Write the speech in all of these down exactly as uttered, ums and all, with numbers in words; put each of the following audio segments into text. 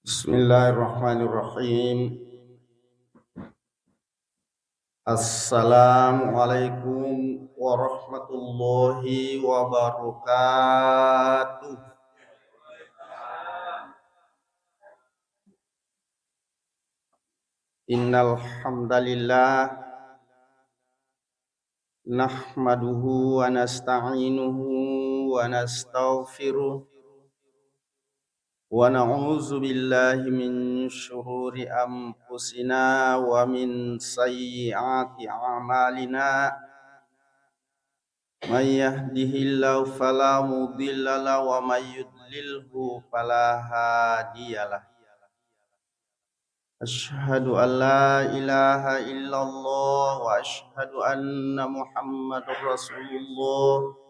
Bismillahirrahmanirrahim. Assalamualaikum warahmatullahi wabarakatuh. Innal hamdalillah, nahmaduhu wa nasta'inuhu wa nastaghfiruh, wa na'udzu billahi min syururi anfusina wa min sayyiati a'malina. May yahdihillahu fala mudhillalah wa may yudlilhu fala hadiyalah. Asyhadu an la ilaha illallah wa asyhadu anna Muhammadar Rasulullah.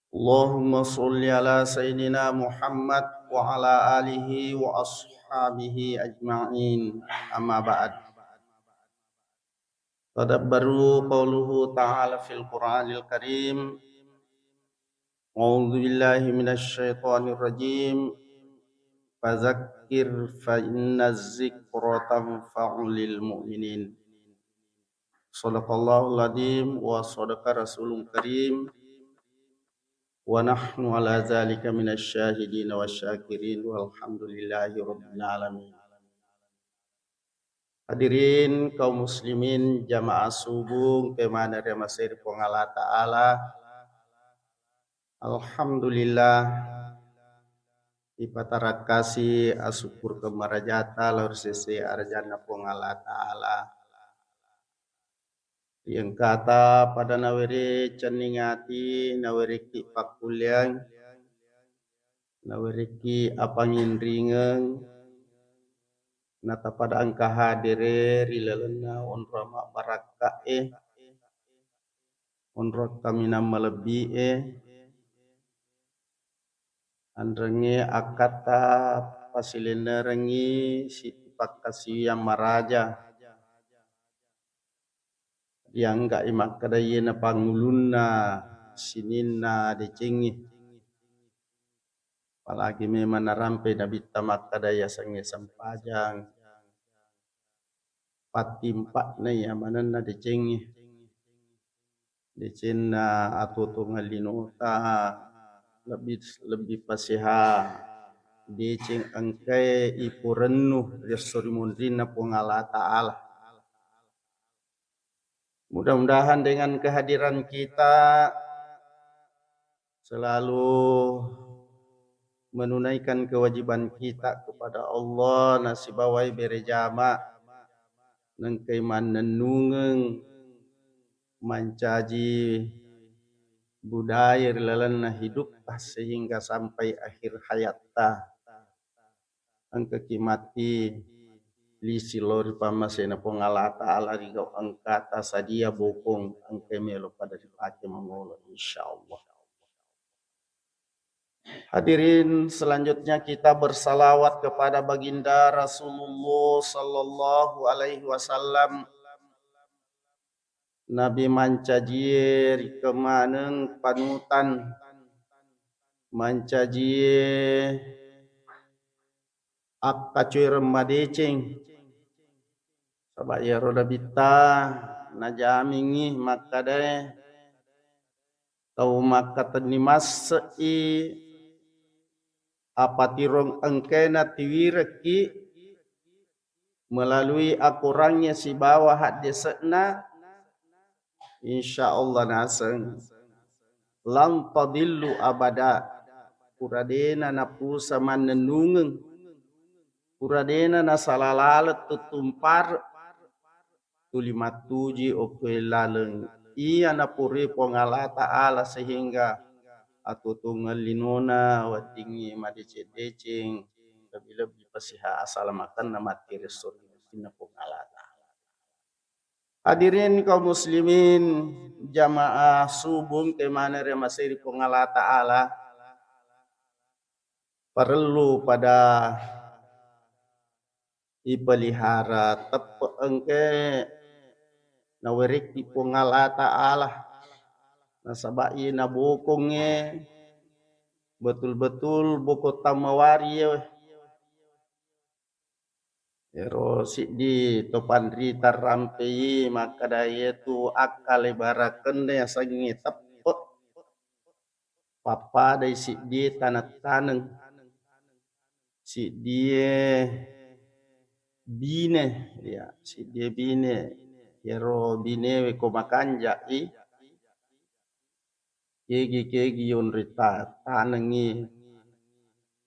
Allahumma sholli ala sayyidina Muhammad wa ala alihi wa ashabihi ajma'in. Amma ba'd. Tadabbaru qauluhu ta'ala fil Qur'anil Karim. A'udzu billahi minasy syaithanir rajim. Fadzakkir fa inna dzikra tanfa'ul mu'minin. Shadaqallahul adzim wa shadaqa rasulul karim. Wa nahnu ala dzalika minasy syahidin wasy syakirin walhamdulillahi rabbil alamin. Hadirin kaum muslimin, jamaah subuh engkae maneng riamasei ri Puang Allah Ta'ala. Alhamdulillah, ipatarakkasi asukkurukeng marajata lao ri sese arajanna Puang Allah Ta'ala. Ri engkata pada nawereng cenning ati, nawerekki pakkulleang, nawerekki apanginringeng, natapada engka hadere ri lalenna onrong mabbarakka'e, onrong kaminang malebbi'e, anrengnge akkatta pasilennerengngi si-, pakkasiwiang maraja. Riangga'i makkeda iyena pangulunna sininna decengnge. Apalagi memang narampe Nabitta makkeda yasengnge sempajang pattimpa'na iya manenna decengnge. Decenna atuo-tuongeng linota lebbi, lebbi pasiha deceng engkae iporennu ri esso ri munrinna Puang Allah Ta'ala. Mudah-mudahan dengan kehadiran kita selalu menunaikan kewajiban kita kepada Allah, nasibawai bere jama, nengkai mannennungeng mancaji budaya ri lalenna hidup sehingga sampai akhir hayatta. Engkaki matti lisi lao ri pammasena Puang Allah Ta'ala ri gau engkata sadia bokong engkai melo pada ripake mangolo, insyaallah. Hadirin, selanjutnya kita bersalawat kepada Baginda Rasulullah sallallahu alaihi wasallam. Nabi mancajie rikeng maneng panutan, mancajie akkacoereng madeceng. Saba iyaro Nabitta najamingngi makkedae, tau makkatenni masse'i apatirong engkae natiwirekki melalui akorangnge sibawa haddese'na, insyaallah naseng lan tadillu abada. Pura dena napusa mannennungeng, pura dena nasala laleng tuttumpare, tuli mattuji okkoe laleng iya napurui Puang Allah Ta'ala sehingga atuo-tuongeng linona weddingngi madeceng-deceng, lebbi-lebbi pasiha asalamakenna matti ri esso ri munrinna Puang Allah Ta'ala. Hadirin kaum muslimin, jamaah subuh engkae maneng riamasei ri Puang Allah Ta'ala, parellu pada ipelihara teppe engkae nawerekki Puang Allah Ta'ala. Nasaba iye nabokongnge betul-betul bokong tau mawari iye. Ero siddi to panrita rampei makkada, iyatu akkale barakenna yasengnge teppe'. Pappadai siddie taneng-taneng, siddie bine, ya, siddie bine, iyaro binewe ko makanja'i, kegi-kegi yonroi ta-, tanengngi,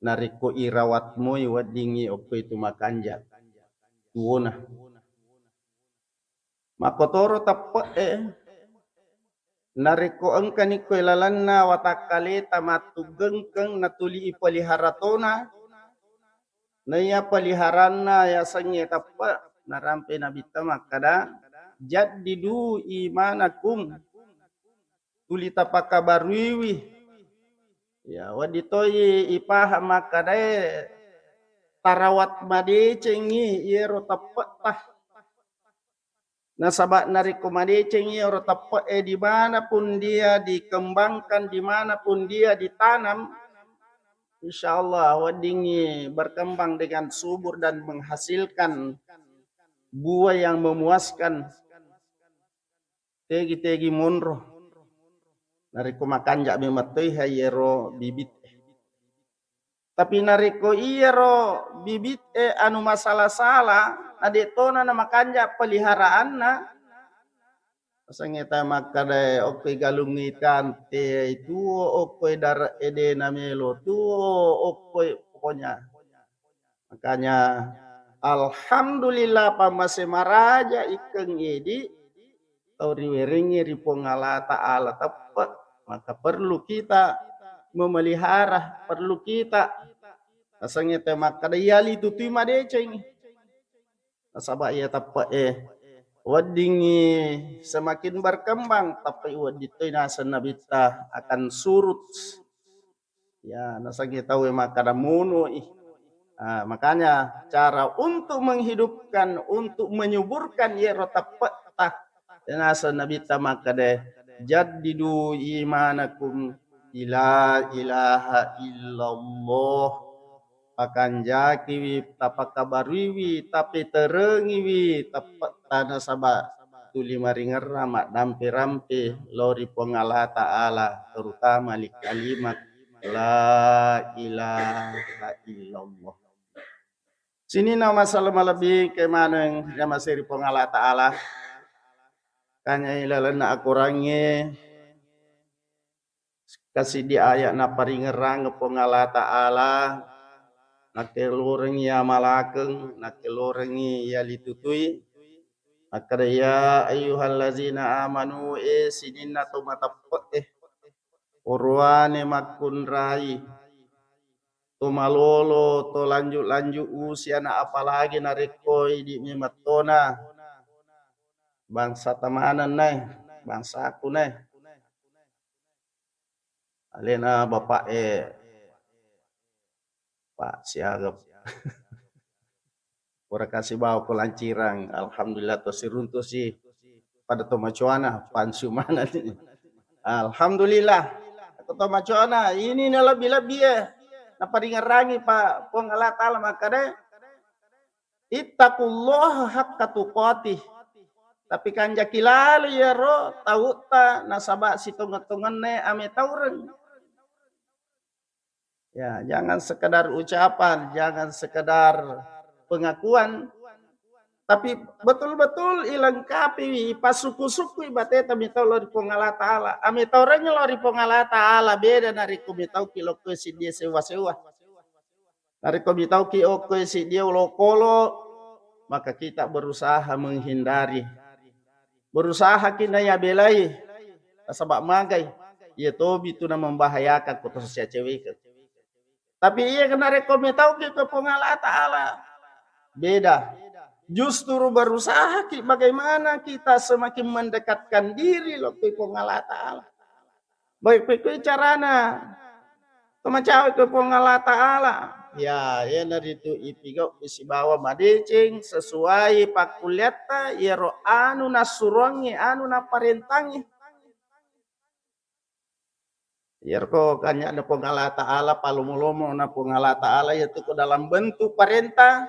narekko irawat moi weddingngi okko itu makanja tuwona. Makkotoro teppe'e, narekko engkani koe lalenna watakkaleta mattuggengkeng natuli ipelihara tona, naiya peliharanna yasengnge teppe', narampe Nabitta makkada, "Jaddidu imanakum." Tuli tapakabaruiwi. Ya, wedding toi ipahang makkadae tarawat madecengngi iyero teppe'ta. Nasaba narekko madecengngi iyero teppe'e, di mana pun dia dikembangkan, di mana pun dia ditanam, insya Allah weddingngi berkembang dengan subur dan menghasilkan buah yang memuaskan. Tegi-tegi monro. Narekko makanja memang toi hai iyero bibit. Tapi narekko iyero bibit e anu masala-sala, na de tona na makanja peliharaanna, asengnge ta makkada, okkoi galungngi tante tuo, okkoi dare ede namelo tuo, okkoi pokoknya. Makanya, alhamdulillah, pammase maraja ikkeng idi, tau riwerengngi ri Puang Allah Ta'ala teppe', maka perlu kita memelihara, perlu kita asengnge te makkada, iyali tutui madecengngi. Nasaba iya teppe'e weddingngi semakin berkembang, tapi wedding toi naseng Nabitta akan surut. Ya, nasengnge tauwe makkada monoi. Ah, makanya cara untuk menghidupkan, untuk menyuburkan iyero teppe'ta, naseng Nabitta makkada, "Jaddidu imanakum ila ilaha illallah." Pakanjakiwi, tapakabaruiwi, tapeterengiwi teppe'ta nasaba tuli maringerrang maddampe-rampe lao ri Puang Allah Ta'ala, terutama li kalimat la ilaha illallah. Sininna masalah malebbi ke maneng yamaseri Puang Allah Ta'ala. Kanya ilalenna akurangnge, kasiddi ayat naparingerrang Puang Allah Ta'ala, nakkelorengngi amalakeng, nakkelorengngi yalitutui. Makkada, "Ya ayyuhallazina amanu," e sininna to mateppe'e, orowane makkunrai, to malolo, to lanjut-lanjut usia na, apalagi narekko idi memettona bangsa tamaneng nae, bangsaku nae. Alena bapak e, Pak, siaga. Pura kasi bawa ko Lancirang. Alhamdulillah, to siruntu si pada to macuana, pansu mana ni. Alhamdulillah. Ko to macuana, ini na lebih-lebih ya. Naparingerangi Pak Puang Allah Ta'ala makkada, "Ittaqullaha haqqa tuqatih." Tapi kanjaki lalo iyaro tautta nasaba sitongeng-tongenna ame taureng. Ya, jangan sekedar ucapan, jangan sekedar pengakuan, tapi betul-betul ilengkapi, ipasukku-sukku bateta mitau lao ri Puang Allah Ta'ala. Ame taureng lao ri Puang Allah Ta'ala, beda narekko mitauki lokko siddi sewa-sewa. Narekko mitauki okko siddi olokolo, maka kita berusaha menghindari. Berusaha ki naya belai. Nasaba magai, iya tobi tu na membahayakan ko to sia cewek. Tapi iya narekko mitauki ke Puang Allah Ta'ala, beda. Justru berusaha ki bagaimana kita semakin mendekatkan diri lo ke Puang Allah Ta'ala. Baik, pekko carana to macawe ke Puang Allah Ta'ala. Ya, iyanaritu ipigau sibawa madeceng sesuai pakkulliatta, iyaro anu nassuruangngi, anu naparentangngi. Iyaro ko kanya na Puang Allah Ta'ala, palomo-lomo na Puang Allah Ta'ala, yaitu ko dalam bentuk parenta,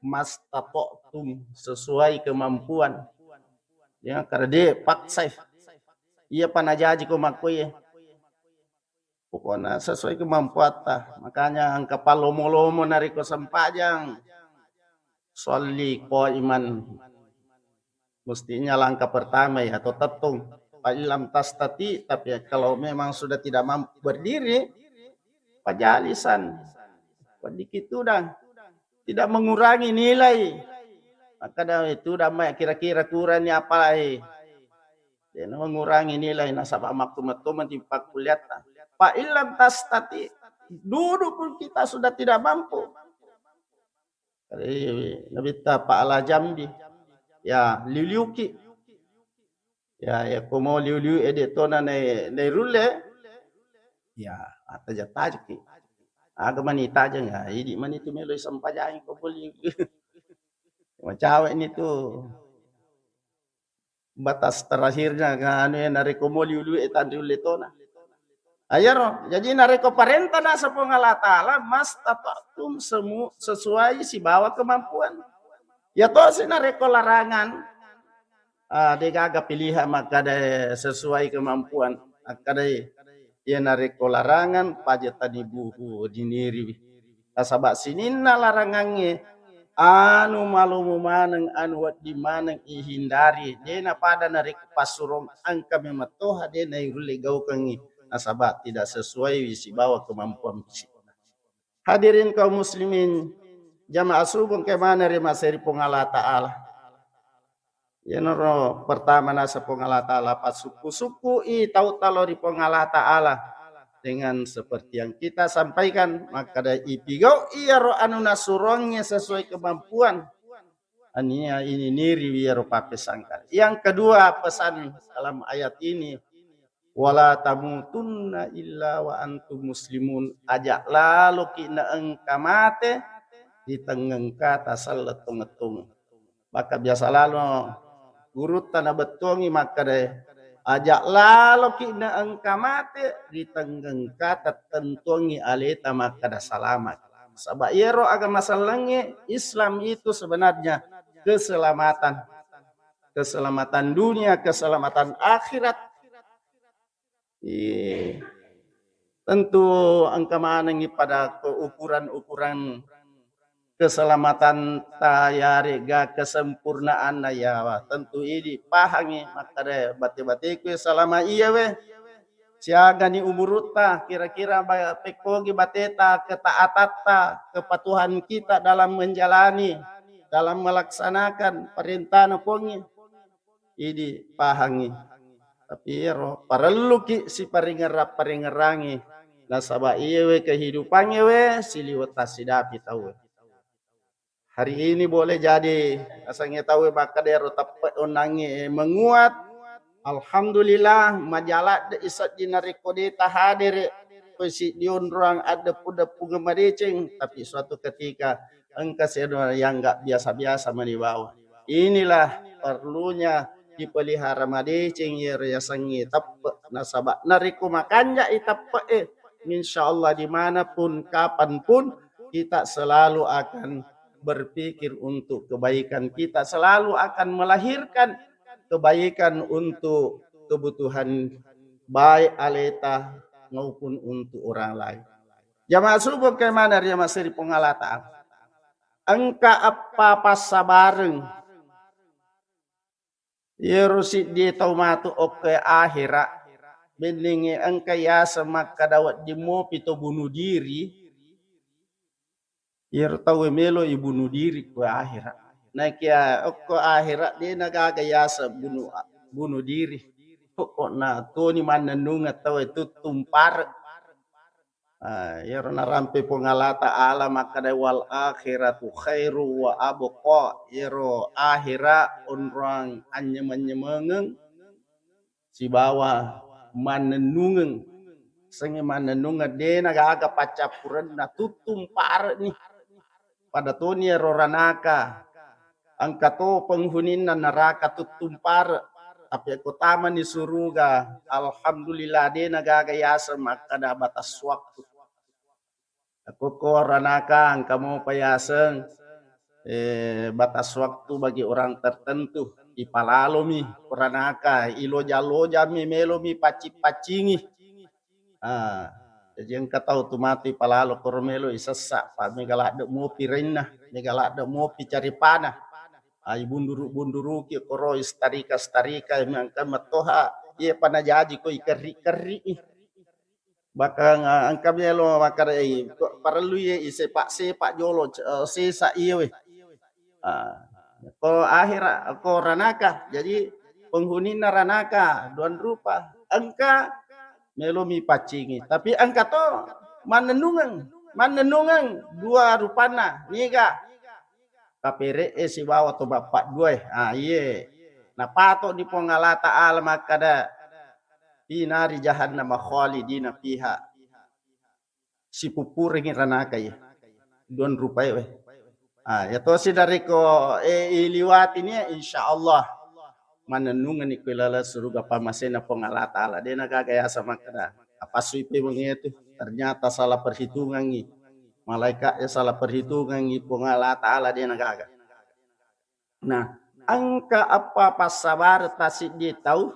mastata'tum, sesuai kemampuan. Ya, karena dia paksa. Iya panajaji ko makkoye. Pokoknya sesuai kemampuatta. Makanya engka pallomo-lomo narekko sempajang. Sholli qaiman. Mestinya langkah pertama ya, atau tettung. Fa illam tastati, tapi kalau memang sudah tidak mampu berdiri, fajalisan. Sedikit sudah. Tidak mengurangi nilai. Maka dah itu damai kira-kira kurangnya apa lai. Dena mengurangi nilai nasaba makkumetto menti pakkuliatta. Fa illam tastati, duduk pun kita sudah tidak mampu. Jadi, Nabitta fa'ala jambi. Ya, liuliuki. Ya, ya, ko mau liuliu ede tona nai, nai rulle. Ya, ataja-tajaki. Aga mani tajang, ya, idi mani tu melo sampajangi ko boli. Macawe ni tu. Batas terakhirnya, anu ya, narekko mo liulu e tanri ulle tona. Ayaro, jadi narekko parenta nasa Puang Allah Ta'ala, mastata'tum semu-, sesuai sibawa kemampuan. Ya tosi narekko larangan, ah, degaga pilihan makkada sesuai kemampuan. Akkada iya narekko larangan, pajatanibuhu, diniriwi. Nasaba sininna larangangnge anu malomo maneng, anu wedding maneng ihindari, de napada narekko passurong engka memettoha de nairulle gaukengngi, nasaba tidak sesuai sibawa kemampuan fisikna. Hadirin kaum muslimin, jamaah subuh engka maneng ri maseri Puang Allah Ta'ala. Iyanaro pertama nasa Puang Allah Ta'ala, passukku-sukku i tau talo ri Puang Allah Ta'ala dengan seperti yang kita sampaikan, makkada ipigau iyaro anu nasurongnge sesuai kemampuan. Ania ini niri iyaro pappesangka. Yang kedua, pesan dalam ayat ini, wala tamutunna illa wa antum muslimun, aja laloki na engka mate di tengngengka tasalla tongeng-tongeng. Maka biasa lalo gurutta nabettuangi makkada, aja laloki na engka mate ri tengngengka tettentuangi aleta makkada salama. Saba iyaro agama sellengnge Islam itu sebenarnya keselamatan. Keselamatan dunia, keselamatan akhirat. Iya. Tentu engka manengngi pada keukuran-ukuran keselamatan ta yarega kesempurnaanna ya, tentu idi pahangngi makkada bate-bateku selama iya we siagani umurutta, kira-kira ba-, pekkogi bateta ketaatatta, kepatuhan kita dalam menjalani, dalam melaksanakan perintahna Puangnge. Idi pahangngi. Tapi ero parelluki siparingerra-paringerrangi, nasaba iyewe kehidupangnge we siliweng tassidapi tauwe. Hari ini boleh jadi asengnge tauwe makkada ero teppe onnangnge menguat. Alhamdulillah, majaladde isedding narekko de tahadere ko siddi onroang addeppu-deppungeng madeceng, tapi suatu ketika engka sedona yang nggak biasa-biasa mani bawang. Inilah perlunya dipelihara madeceng iyaro yasengnge teppe, nasaba narekko makanjai teppe'e, insyaallah dimanapun kapanpun kita selalu akan berpikir untuk kebaikan, kita selalu akan melahirkan kebaikan untuk kebutuhan baik aleta maupun untuk orang lain. Jamaah subuh engka maneng ri maseri Puang Allah Ta'ala. Engka eppa passabareng. Iyaro siddi tau matu okkoe ahera, benningnge engka yaseng makkada wedding mopi to bunuh diri. Iyaro tauwe melo i bunuh diri ko ahera. Naekia okko ahera de nagaga yaseng bunuh, bunuh diri. Pokokna toni mannennungeng tauwe tuttung pare. Ah, iyaro narampe Puang Allah Ta'ala makkada, "Wal akhiratu khairu wa abqa." Iyaro ahera onroang anynyameng-nyamengeng sibawa mannennungeng. Sengnge mannennungeng, de nagaga paccappurenna, tuttung pare'ni. Pada toni ero ranaka, engka to penghuniinna neraka tuttung pare. Tapi ko tamani suruga, alhamdulillah, de nagaga yaseng makkada batas waktu. Ko ko ranaka engka mopa yaseng, eh, batas waktu bagi orang tertentu. Ipalalomi ranaka, iloja-lojami, melomi paccing-paccingi. Ah, jadi engka tau tu matu ipalalo koro melo isessa, pa mega ladde mopi renna, mega ladde mopi caripana. Ah, ibunduru-bunduruki koro istarika-starika, mengka matoha, iya pa najaji ko ikerri-kerri. Bahkan, ah, engka melo makkeda, eh, parellu iye isepa-sepa jolo, eh, sesa iyewe. Ah, ko akhira, ko ranaka. Jadi, penghuninya ranaka, duan rupa. Engka melomi paccingi. Tapi engka to mannennungeng. Mannennungeng dua rupanna. Niga? Kapere'e sibawa to bappa duae. Ah, iye. Napato di Puang Allah Ta'ala makkeda, "Fi nari jahannama khalidina fiha." Sipuppurengi ranaka iye. Duan rupae we. Ah, ya tosi dari ko, eh, iliwati ni, insya Allah. Manennungani ko ilala suruga pamasena Puang Allah Ta'ala. Dena gaga yasa makkeda. Apa sui pe wengi tu. Ternyata salah perhitungangi. Malaika ya salah perhitungangi Puang Allah Ta'ala dena gaga. Nah, engka apa passabar tasiddi tau,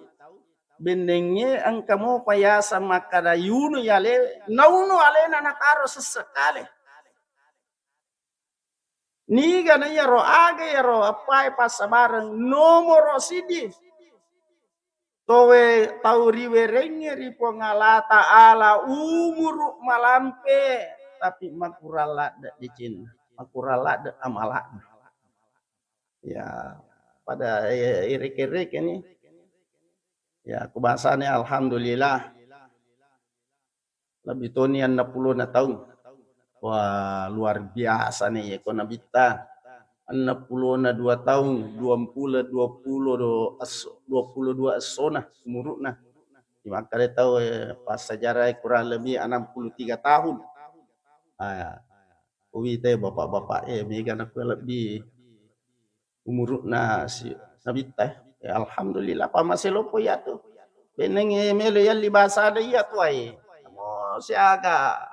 bennengnge engka mopa yaseng makkeda yunu yale, nauno alena nataro sessekkale. Niga na iyaro aga iyaro appae passabareng nomoro siddi. Towe tau riwerengnge ri Puang Allah Ta'ala umuru malampe, tapi makurang ladde decenna, makurang ladde amala'na. Ya, pada, eh, ireke-reke ni. Ya, ku bahasane alhamdulillah. Lebih toni enneng pulona taung. Wah, luar biasa nih ya, ko Nabitta. Enneng pulona dua taung, dua puluh, dua puluh do esso-, dua puluh dua essona umuruna. Di makkeda tau, eh, pas sejarah kurang lebih enam puluh tiga tahun. Ah, uwita bapak-bapak, eh, mega nakku lebih umuruna si Nabitta, eh. Ya, alhamdulillah, pamase lopo iyatu. Benengnge melo yalli bahasa ada iyatu, ai. Mo siaga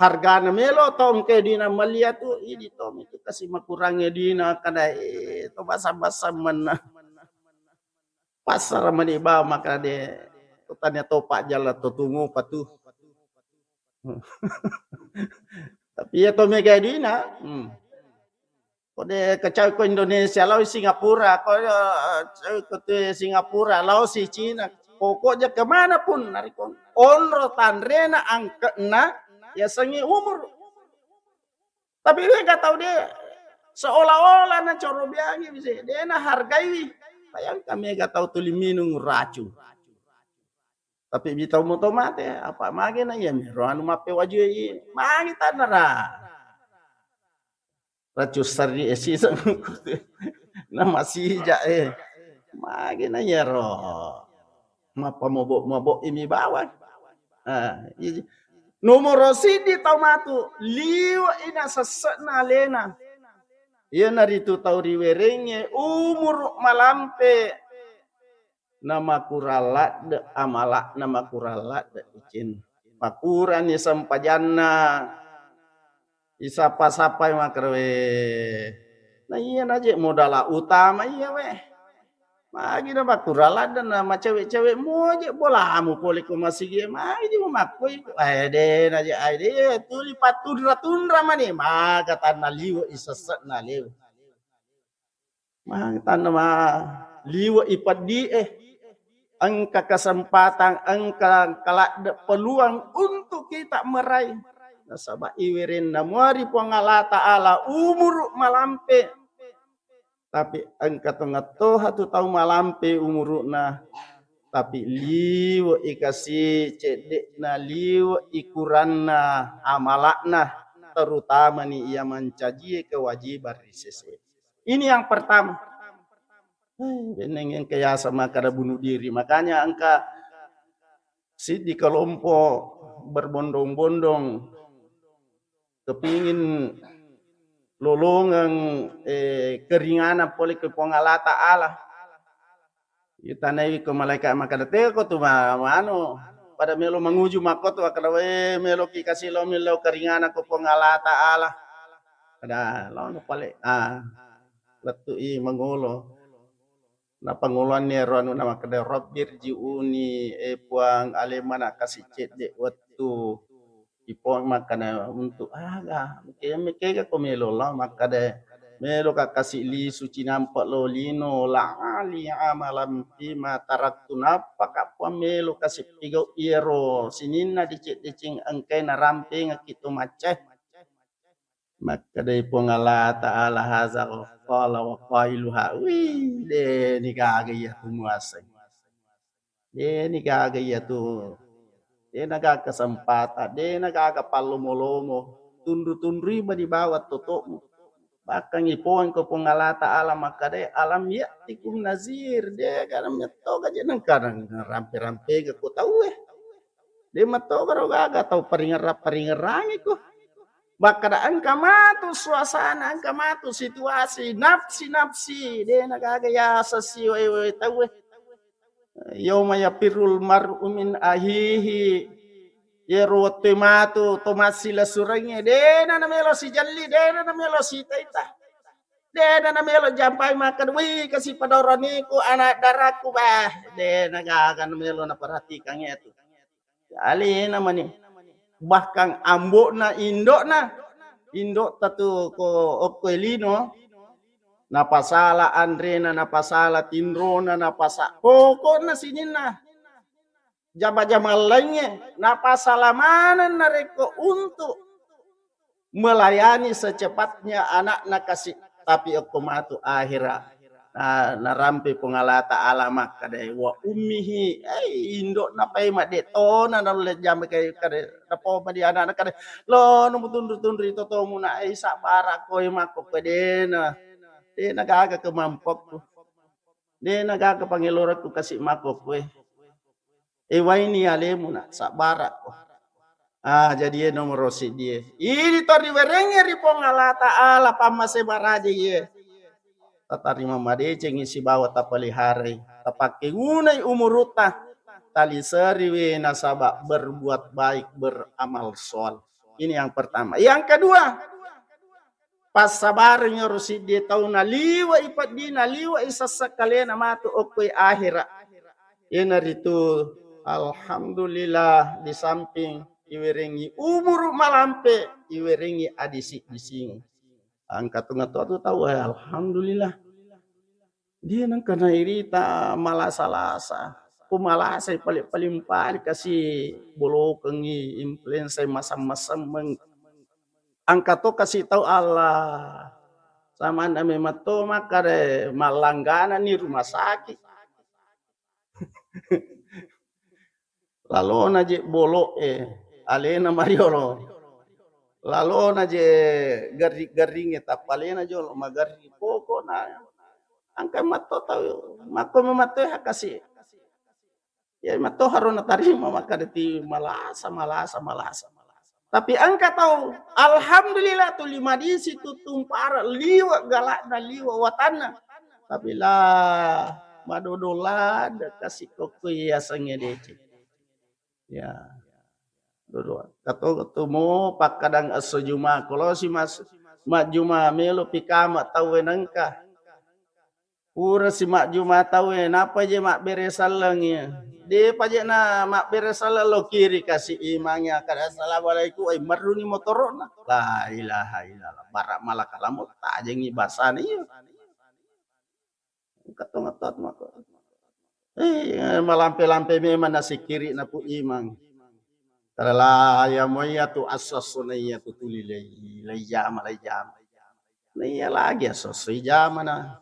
hargana melo tongke dina maliatu, idi to itu kasi makurangnge dina kada, eh, to basa-basa menna. Passara mani ba makkeda de, to tania topa jala to tungu patu. Tapi iya to mega dina, hmm. Ko de kecau ko Indonesia, lao Singapura, ko, eh, kecau ko tu Singapura, lao si Cina. Pokoknya kemana pun, nariko onro tanrena angkena, ya sengi umur. Tapi mega tau de seolah-olah na corobiangi bisa, de na hargaiwi. Bayangkan mega tau tuli minung racun. Tapi bitau moto mate, apa mage na iya miro anu mappe wajue i, magi tanara. Racun sari e siseng na masija e. Magi na iyaro. Mappa mobok-mobok imi bawang. Ah, iya. Nomoro siddi tau matu, liwe ina sessekna alena. Iyanaritu tau riwerengnge umuru malampe. Namakurang ladde amala'na, makurang ladde icin. Makurani sempajanna. Isapa-sapai makkerewe. Na iya naje modala utama iya we. Magi na makurang ladde na macewe-cewe moje bolamu pole ko masigi. Magi je makkoi. Eh, de naje, ai de tuli pattunra-tunra mani. Maka tanna liwe isessekna lewe. Mangtanna ma liwe ipeddi e. Engka kesempatan, engka kaladde peluang untuk kita meraih. Nasaba iwirinna muari Puang Allah Ta'ala umuru malampe. Tapi engka tongattoha tu tau malampe umuru'na. Tapi liwe ikasi cedde'na, liwe ikuranna amala'na, terutama ni iya mancajie kewajiban ri sese. Ini yang pertama. Hei, beneng engka yaseng makkeda bunuh diri. Makanya engka siddi kelompok berbondong-bondong kepingin lolongeng, eh, keringanan pole ke Puang Allah Ta'ala. Itanaiwi ko malaikat makkeda, "Teko tu ma-, manu pada melo manguju makko tu," makkeda, "We, melo ki kasi lo melo keringanan ko Puang Allah Ta'ala." Ada, laono pale, ah, lettu'i mangolo. Napangoloanni ero anuna makkeda, "Rabbirji'uni, e Puang, alemmana kasi cedde wettu." Ipong makkeda, "Untuk aga? Meke-, mekega ko melo lao?" Makkeda, "Meloka kasi lisu cinampe lo lino, la'ali amalan fima taraktu, nappaka Puang melo kasi pigau iyaro sininna deceng-deceng engkae narampengekki to maccae." Makkedai Puang Allah Ta'ala, "Haza qala wa qailuha." Wih, deni gaga iya tu muaseng. Deni gaga iya tu. Dena gaga kesempatan, dena gaga pallomo-lomo. Tunru-tunrui mani bawang toto'mu. Bahkan ipoeng ko Puang Allah Ta'ala makkeda, "Alam ya'tikum nazir." De kana metto gaje nengka rampe-rampe ko tauwe. De metto garo gaga tau paringerang-paringerangi ko. Makkeda engka matu suasana, engka matu situasi, nafsi-nafsi, dena gaga yaseng siwe-we tauwe. Yauma yafirrul mar'u min ahihi. Iyaro wettu matu to massilesurengnge, dena namelo sijelli, dena namelo sitaita. Dena namelo jampai makkeda, "Wih, kasi padoroniku, anak daraku, bah." Dena gaga namelo naperhatikan itu. Alena mani. Bahkan ambo'na, indo'na, indo'ta tu ko okko e lino, napasala anrena, napasala tinrona, napasa-, pokokna sininna jama-jamang laingnge, napasala maneng narekko untuk melayani secepatnya anakna kasi, tapi okko matu akhira, na, narampe Puang Allah Ta'ala makkeda, "Wa ummihi," eh, indo'na pai madde tona naulle jamai kai kade, napoma di anakna kade, "Lo, no mutunru-tunru totomu na, eh, sabbara koi makko pedena, dena gaga kemampuanku, dena gaga pangelorakku kasi makko kue." Ewaini alemu na, sabbarakko. Ah, jadi e nomoro siddi e. Ini to riwerengnge ri Puang Allah Ta'ala pammase maraja iye. Tatarima madecengi sibawa tapeliharai. Tapakkegunai umurutta. Taliseriwi nasaba berbuat baik, beramal soleh. Ini yang pertama. Yang kedua, passabareng iyaro siddi tau naliwe'i peddi, naliwe'i sessa kalena matu okkoe ahera. Iyanaritu, alhamdulillah, di samping iwerengngi umuru malampe, iwerengngi adisi-dising. Engka tu tau, eh, alhamdulillah. Dia nengka nairita malasa-lasa. Ku malasai paling-paling pali kasi bolokengi influenza masam-masam meng-, engka to kasi tau Allah. Samanna memang to makkada mallanggana ni rumah sakit. Lalona je bolo'e, alena mariolo. Lalona je garri-garringnge, tappa alena jolo magarri. Pokokna engka matto tau, makko mematto hakasi. Ya matto haro natarima makkada ti malasa, malasa, malasa. Tapi engka tau, alhamdulillah, tuli madisi tu tumpara, liwe galakna, liwe watanna. Tapi la madodo ladde kasi kokko yasengnge deceng. Ya. Dodo. Kato, kato mo pakkadang esso Juma, kolosi mas majjuma melo pikama tauwe nengka. Pura si majjuma tauwe, napa je mabbere sallengngi? Depa je na mabbere salleng lo kiri kasi imangngi, kada assalamualaikum, ai merruni motoro'na. La ilaha illallah, bara malaka lamo tajengi basana iya. Engka tongetto mako. Eh, malampe-lampe memang nasikiri napu imang. Kada la ya moya tu asso-assona iya tu tuli lei, lei jama, lei jama. Na iya lagi asso-asso ijama na.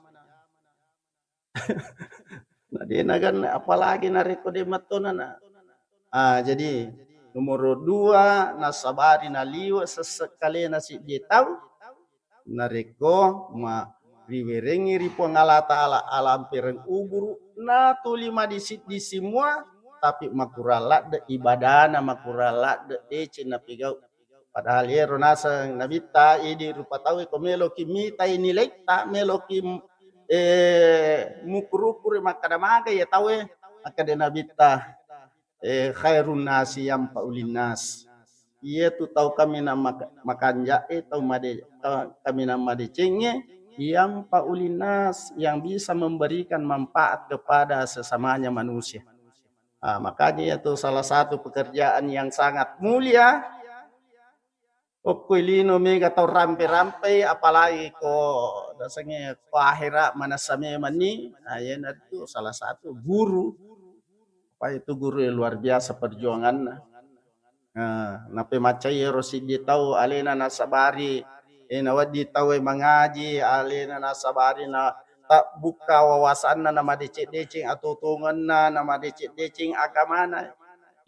Na de nagan apalagi narekko de mattona na. Ah, jadi nomor dua nasabari naliwe sessekkalena siddi tau. Narekko ma-, riwerengngi ri Puang Allah Ta'ala alampereng uburu, natuli madisi-disi mua, tapi makurang ladde ibadana, makurang ladde deceng napigau. Padahal iyaro naseng Nabitta, idi rupa tauwe ko meloki mitai nilaitta, meloki, eh, mukur-ukur makkada maga iya tauwe, makkada Nabitta, eh, khairun nasi yanfa'u linnas. Iyatu tau kaminang maka-, makanja'e, tau made-, tau kaminang madecengnge, yang fa'ulin nas, yang bisa memberikan manfaat kepada sesamanya manusia. Ah, makanya itu salah satu pekerjaan yang sangat mulia. Okko lino mega tau rampe-rampei, apalagi ko dasengnge ko ahera manessa memanni. Nah, iyanaritu salah satu guru. Apa itu guru yang luar biasa perjuanganna. Nah, napemaccai ero siddi tau alena nasabari, eh, nawedding tauwe mangaji, alena nasabari na tabbukka wawasanna, namadeceng-deceng atuo-tuongenna, namadeceng-deceng agamana.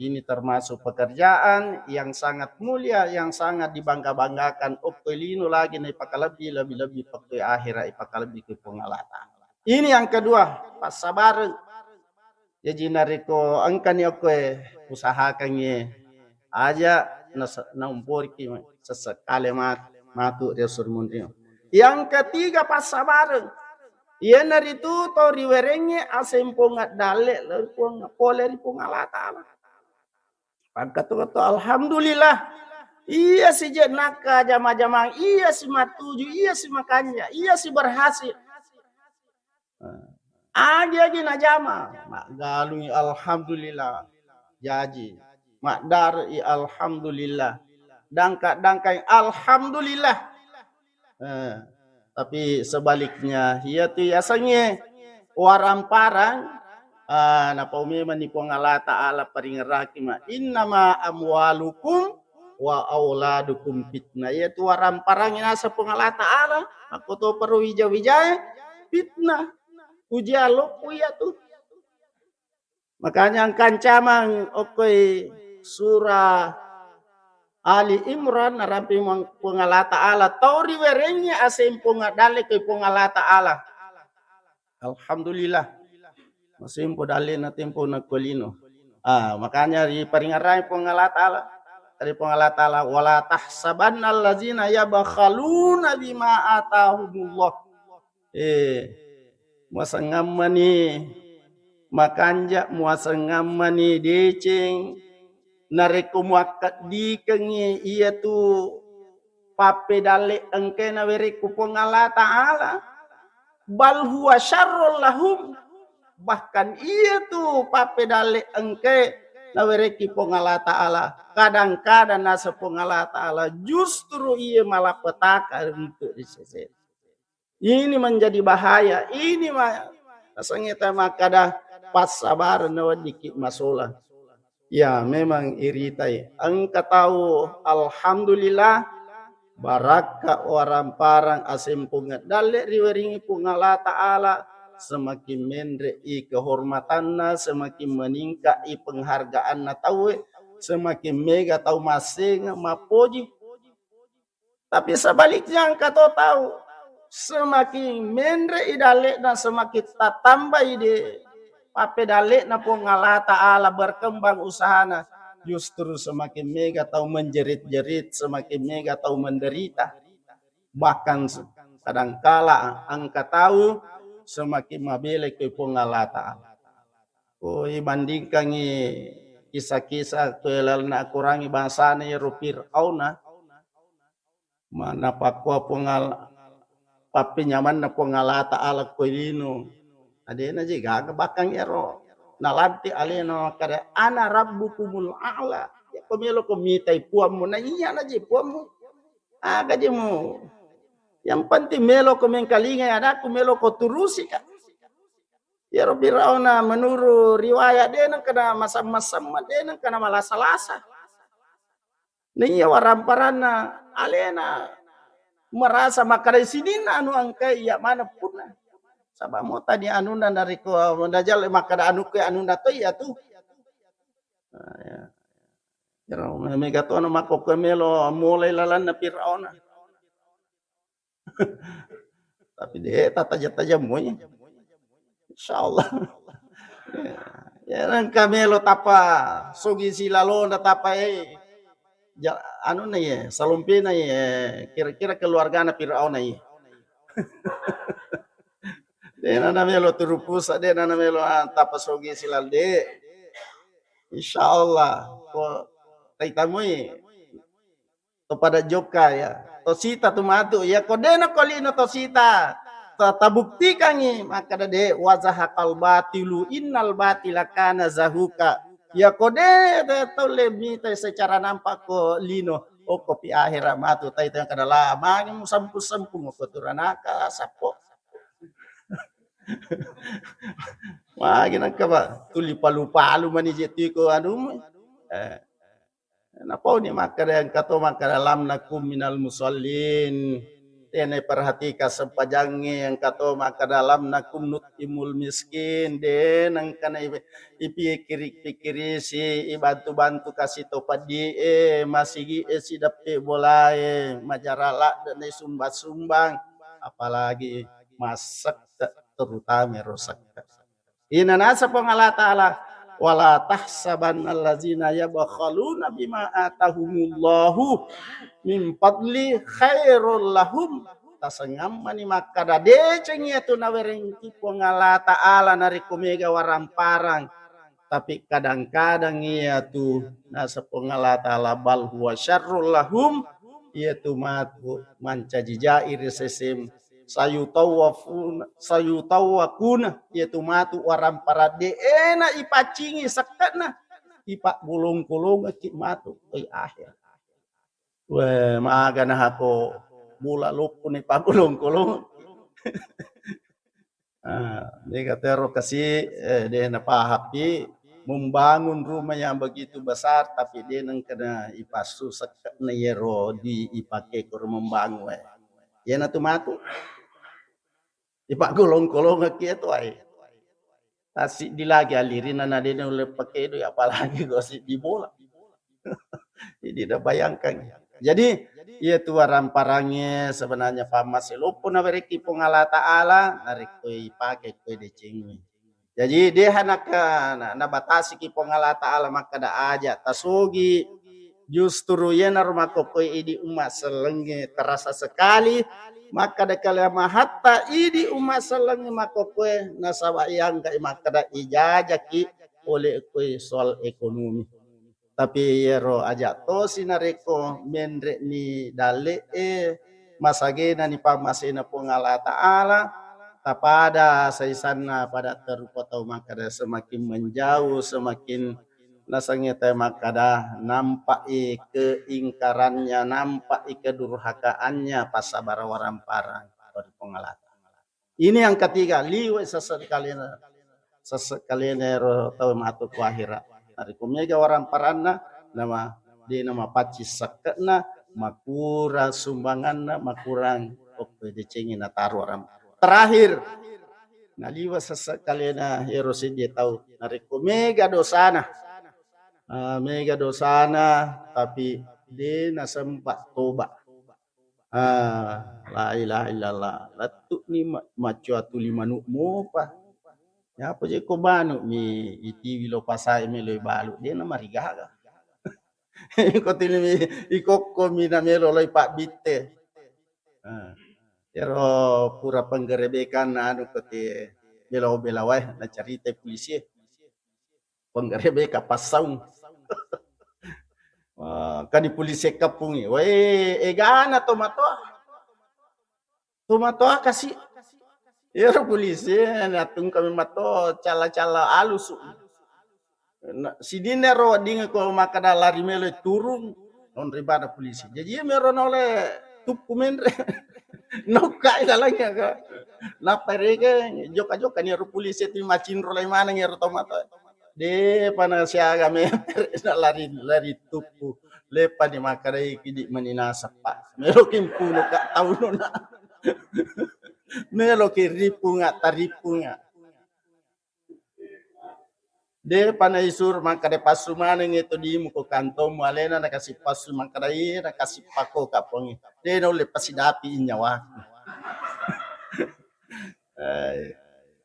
Ini termasuk pekerjaan yang sangat mulia, yang sangat dibangga-banggakan. Okko lino lagi naipakalebbi, lebbi-lebbi pekko ahera ipakalebbi ke Puang Allah Ta'ala. Ini yang kedua, passabareng. Jaji narekko engkani okkoe usahakangngi, aja nas-, naumporiki sesekale mat-, matu ri esso ri munringnge. Yang ketiga, passabareng. Iyanaritu tau riwerengnge aseng Puang Addalle lao ri Puang, pole ri Puang Allah Ta'ala. Pangkatu-katu, alhamdulillah. Iya si je nakka jama-jamang, iya si matuju, iya si makanja, iya si berhasil. Agi-agi najama, maggalungi alhamdulillah. Jaji, maddarei alhamdulillah. Dangka-dangkai alhamdulillah. Eh, tapi sebaliknya, iyatu yasengnge waramparang, ah, napau memanni Puang Allah Ta'ala paringerraki ma, "Innama amwalukum wa auladukum fitnah." Iyatu waramparang naseng Puang Allah Ta'ala, makkoto pero wija-wijae fitnah. Ujian loppo iyatu. Makanya engka ancamang okkoi surah Ali Imran, narampe Puang Allah Ta'ala, tau riwerengngi aseng Puang Addalle ke Puang Allah Ta'ala. Alhamdulillah. Masempo dalle na tempo na kolino. Ah, makanya riparingerai Puang Allah Ta'ala. Dari Puang Allah Ta'ala, "Wala tahsabanna allazina yabkhaluna bima atahumullah." Eh, muasengammani makanja, muasengammani deceng, narekko muakkeddikengngi iyatu pappedalle engkae nawerekku Puang Allah Ta'ala, bal huwa syarrul lahum, bahkan iyatu pappedalle engkae nawerekki Puang Allah Ta'ala, kadang-kadang naseng Puang Allah Ta'ala justru iye malapetaka untuk disese. Ini menjadi bahaya. Ini ma-, nasengnge ta makkada passabareng naweddikki masolang. Ya, memang iritai. Engka tau, alhamdulillah, barakka waramparang aseng Puang Addalle riweringi Puang Allah Ta'ala, semakin menre i kehormatanna, semakin meningkat i penghargaanna tauwe, semakin mega tau massengeng mappoji. Tapi sebaliknya, engka to tau semakin menre i dalle'na, semakin tatambai de pappedalle'na Puang Allah Ta'ala, berkembang usahana, justru semakin mega tau menjerit-jerit, semakin mega tau menderita. Bahkan se-, kadangkala engka tau semakin mabelai ke Puang Allah Ta'ala. Ko ibandingkangi kisah-kisah ko lalenna Akorangnge bangsana iyaro Fir'auna, ma-, napakkua Puang Al-, pappenyamanna Puang Allah Ta'ala ko lino. Adena je gaga bakang ero. Nalanti alena makkada, "Ana rabbukumul a'la." Ya, ko meloko mitai puammu, na iya na je puammu. Aga je mu. Yang penting meloko mengkalingai anakku, meloko turusi ka. Iyaro Firauna menurut riwayat de nengkana masam-masam, de nengkana malasa-lasa. Naiya waramparanna alena merasa makkada sininna anu engkai iya maneng punna. Saba mo tadi anunna narekko najal makkada anukku anunna to iya tu. Nah, ya. Iyaro mega to anu makkokkoe melo mulai lalanna Firauna. Tapi de tataja-taja moi. Insyaallah. Ya, nengka melo tappa sogi silalona tappa, eh, ja-, anunna ye, salompena ye, kira-kira keluargana Firauna ye. De nana melo turu pusa, de nana melo, ah, tappa sogi silal de. Insyaallah, ko taitamui To pada jokka ya. To sita tu matu. Ya ko dena ko lino to sita. Ta-, tabuktikangi makkada de, "Wa zahaqal batilu innal batila kana zahuqa." Ya ko de, de tau le mita secara nampak ko lino. Oh, kopi akhirat matu tai tengah kada lama ni musampung-sampung ko turanaka sappo. Magi nangka, Pak, tuli palu-palu mani je tu ko anu. Eh. Napauni makkada engka to makkada lam nakum minal musallin. Tena perhatikan sempajangnge engka to makkada lam nakum nut'imul miskin. De nengkana ibe-, ipikiri-pikirisi, ibantu-bantu kasi to peddi e, masigi e, sideppe bolae, majara ladde na sumbang-sumbang, apalagi massette, terutama ro sette. Ina nasa Puang Allah Ta'ala, "Wala tahsabanna allazina yabkhaluna bima atahumullahu min fadli khairul lahum." Tasengammani makkada deceng iyatu nawerengki Puang Allah Ta'ala narekko mega waramparang. Tapi kadang-kadang iyatu nasa Puang Allah Ta'ala, "Bal huwa syarrul lahum," iyatu matu mancaji jai ri sesem sayutawafuna, sayutawakuna, iyatu matu warampara de ena ipaccingi sekke'na, ipaggolong-golongekki matu oi akhir. We, magana hako bola loppo ni paggolong-golong. Ah, mega tero kasi, eh, de napahapi membangun rumah yang begitu besar, tapi de nengkana ipassu sekke'na yero di ipake koro membangun, eh. Iyana tu matu. Ipaggolong-golongekki tu ai. Tasiddi lagi alirina na de nulle pakedo, apalagi ko siddi bola. Jadi, udah bayangkan. Jadi, iya tu waramparangnge sebenarnya pammase loppo nawerekki Puang Allah Ta'ala, narekko ipake koe decengngi. Jadi, deha naka-, na-, nabatasiki Puang Allah Ta'ala makkada aja tasogi, justru iyanaro makkokkoe idi umma sellengnge terasa sekali, makkada kalamahatta idi umma sellengnge makkokkoe nasaba iyangkai makkada ijajaki pole koe soal ekonomi. Tapi iyaro aja tosi narekko menre'ni dalle'e, masagenani pammasena Puang Allah Ta'ala, tapada saisanna pada terupa tau makkada semakin menjauh, semakin nasengnge tau makkada nampai keingkarannya, nampai kedurhakaannya, passabara waramparang pada Puang Allah Ta'ala. Ini yang ketiga, liwe sesek kalena, sesek kalena ero tau matu ku akhirat. Narekko mega waramparanna, nama, de namapacci sekke'na, makurang sumbanganna, makurang okko decengi nataru waram. Terakhir, naliwe sesek kalena ero seddi tau. Narekko mega dosana, ah, mega dosana, tapi de nasempa toba. Ah, la ilaha illallah. Lettu'ni ma-, maccoa tuli manu mopa. Yapa je ko manu mi itiwi lo pasae melo balu, de na marigaga. Iko tuli mi, ikokko mi na melo loi pabbitte. Ah. Ero pura penggerebekan anu ko te bela-bela wae na cerita polisi. Penggerebeka passaung. Wah, kan di polisi kappungi. Weh, egana tomatoa. Tomatoa kasi. Ero polisi, natung kami mato cala-cala alusu. Na, sidinna ro wedding ko makkada lari melo turung, non ribada polisi. Jadi iya mero nole tuppu menre. Nokkai lalangnya ka. Nappa rege, joka-joka ni ro polisi tu macinro lai maneng ero tomatoa. De pana siaga memere na lari, lari tuppu. Lepani makkadai kidi mani nasappa. Melo kimpuno ka taunona. Melo kiripunga, taripunga. De pana isur makkada passu maneng itu dimu ko kantomu alena nakasi passu makkada iya nakasi pako kapongi. De naulle pasidapi nyawaku. Eh,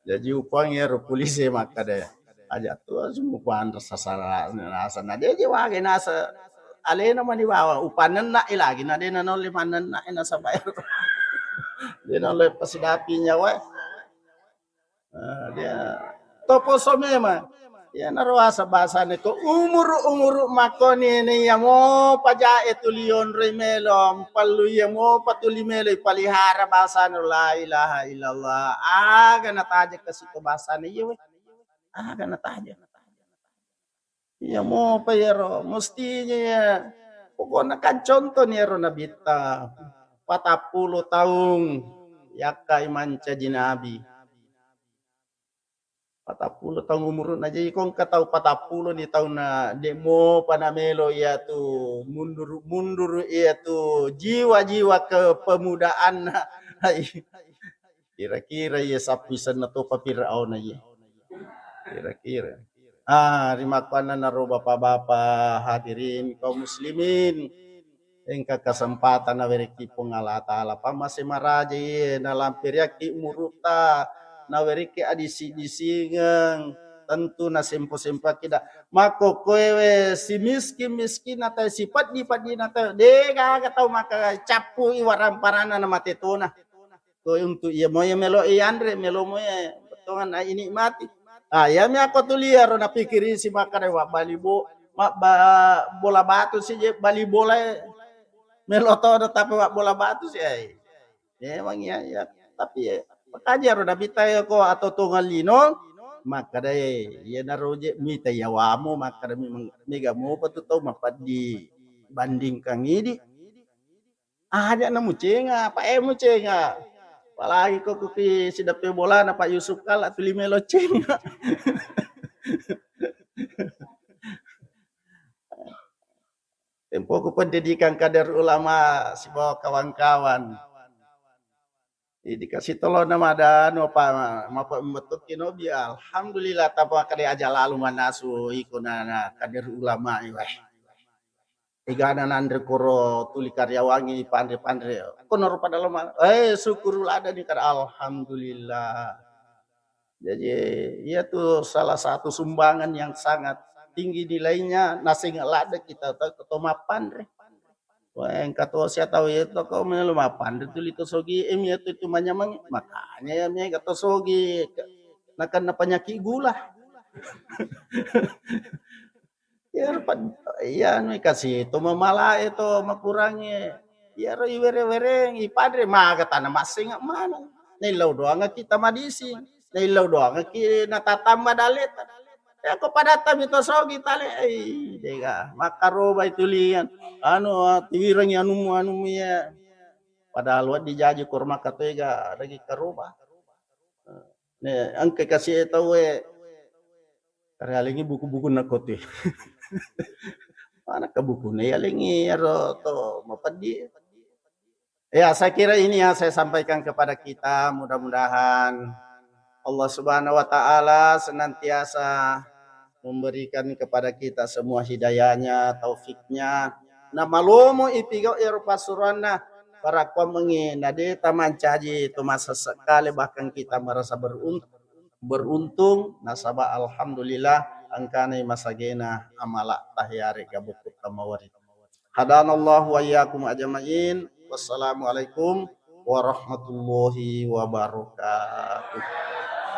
jaji upang ero polisi makkada, aja tu semua panra sasara nasa na de je wage nasa alena mani bawa upanenna e lagi na de na nolle manenna e nasaba ero. De nolle pasidapi nyawa. Ah, dia toposo memang. Iyanaro asa bahasana ko umuru-umuru makkoni, naiya mopa jae tuli yonroi melo, mpallu iya mopa tuli melo ipalihara bahasana la ilaha illallah. Aga nataja kasi to bahasana iya we. Aga nataja. Iya mopa iyaro, mestinya ya. Pokokna kan contoh ni ero Nabitta. Patappulo taung yakkai mancaji nabi. Patappulo taung umuruna, jadi ko engka tau patappulo ni taunna, de mopa namelo iyatu mundur-mundur iyatu jiwa-jiwa kepemudaanna. Kira-kira iya sappi senna topa Firaun iya. Kira-kira. Ah, rimakkuannanaro bapak-bapak hadirin kaum muslimin. Engka kesempatan nawerekki Puang Allah Ta'ala, pammase maraja iye, nalampiriakki umurutta, nawerekki adisi-disingeng, tentu nasempo-sempoakki da. Makkokkoewe si miskin-miskin nata, si peddi-peddi nata, de gaga tau maka cappui warang paranna na mate tona. Ko untuk iya moye melo iyanre, melo moye bettongan na inikmati. Ah, iya mi ako tulia ro napikiri si makkada wa bali bo, mabba bola batu si je bali bola e. Melo todo tapi wa bola batu si ai. Memang iya, iya. Tapi ya, makanya ro napita ya ko atau tongan lino, makkada e, iya naro je mita yawamu, makkada memang mega mopa tu tau mapaddi bandingkan idi. Aja na mucenga, apa e mucenga. Apalagi ko kuki sideppe bolana Pak Yusuf kala tuli melo cenga. Tempoku pendidikan kader ulama sibawa kawan-kawan. Jadi kasih tolong nama ada anu apa mapa metuk kinobi. Alhamdulillah, tanpa kada aja lalu manasu iko na, na kader ulama iweh. Egana nanre koro tuli karyawangi panre-panre. Kono rupa dalam, eh, syukur lada ni kada, alhamdulillah. Jadi, iya tu salah satu sumbangan yang sangat tinggi nilainya, naseng lada kita to, to mappanre. Wah, engka to sia tau iya to ko melo mappanre tuli to sogi, em, iya tu, tu manyameng. Makanya ya mega to sogi, nakenna penyakit gula. Iyaro pad-, iya anu kasi to mamalae to makurangi. Iyaro iwere-wereng, ipadre maga tana massenga maneng. Naillau doangaki tamadising. Naillau doangaki natatamba daleta. Ya ko padatta mi to sogi tale, ei, dega. Makkaroba itulian. Anu, tiwirangi anumu, anumu ya. Padahal waddi jaji korma katoega dagi karoba. Ne, engka kasi tauwe Rialengi buku-bukunna kotu. Manakka bukunna ialengi ero to mapeddi. Ya, saya kira ini yang saya sampaikan kepada kita. Mudah-mudahan Allah Subhanahu wa Ta'ala senantiasa memberikan kepada kita semua hidayahnya, taufiknya. Na malomo ipigau ero pasuranna, para kuamengi na de tamancaji to masessekale, bahkan kita merasa beruntung. Beruntung nasaba alhamdulillah engkanai masagena amala tahiyarega bukku tamawari. Hadanallahu wa iyyakum ajma'in. Wassalamualaikum warahmatullahi wabarakatuh.